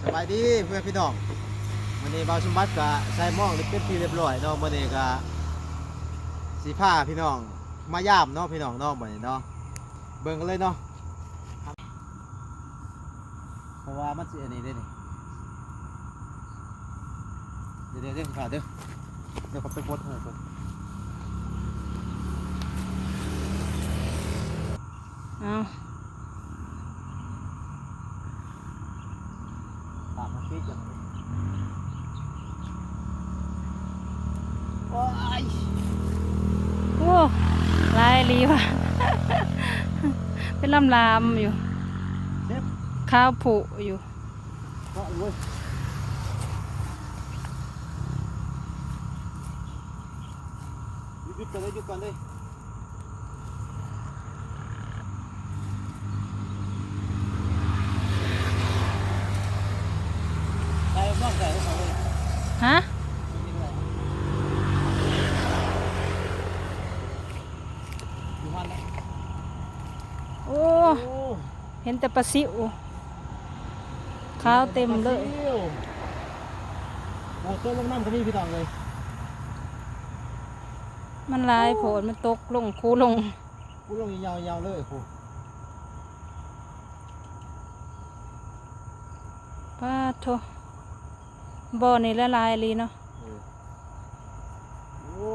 ສະບາຍດີພໍ່ແມ່ພີ່ນ້ອງ ມື້ນີ້ບ່າວສົມບັດກະໃສ່ມອງນີ້ເປັນທີ່ຮຽບຮ້ອຍເນາະ. ມື້ນີ້ກະຊິພາພີ່ນ້ອງມາຢາມເນາະ ພີ່ນ້ອງເນາະ ບັດນີ້ເນາະ ເບິ່ງກັນເລີຍເນາະ ເພາະວ່າມັນຊິອັນນີ້ເດ້ນີ້ ເດີໆໆ ຖ້າເດີ ດຽວຂ້ອຍໄປກົດໃຫ້ກ່ອນ ເອົາ ປາກມັນປິດຢູ່ ໂອ້ຍ ໂອ້ ຫຼາຍອີ່ຫຼີວ່າ ເປັນລຳລາມຢູ່ ເຈັບ ຂາວໂພະຢູ່ ເກາະເວີຍ ຢຸດກ່ອນເດີ ຢຸດກ່ອນເດີ. ໃສ່ບໍ່ ໃສ່ບໍ່ເຂົ້າເລີຍ ຮະ ໂອ້ ໂອ້ ເຫັນແຕ່ປາຊິວ ຂາວເຕັມເລີຍ ປາຊິວ ໂອ້ ຕົກລົງນ້ຳກໍມີ ພີ່ນ້ອງເອີຍ ມັນຫຼາຍໂພດ ມັນຕົກລົງ ຄູລົງ ຄູລົງຍາວໆເລີຍ ໂອ້ ປາດໂທ້ ບໍ່ນີ້ຫຼາຍອີ່ຫຼີເນາະ ເອີ ໂອ້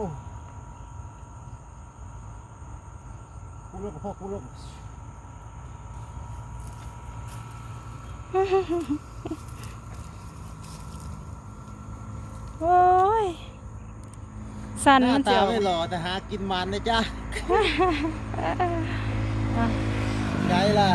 ຄູລົງ ພໍຄູລົງ ໂອ້ຍ ສັນມັນຊິອອກ ໜ້າຕາໄມ່ຫຼໍ່ ແຕ່ຫາກິນໝານເດ້ຈ້າ ອ່ະ ໄດ້ລະ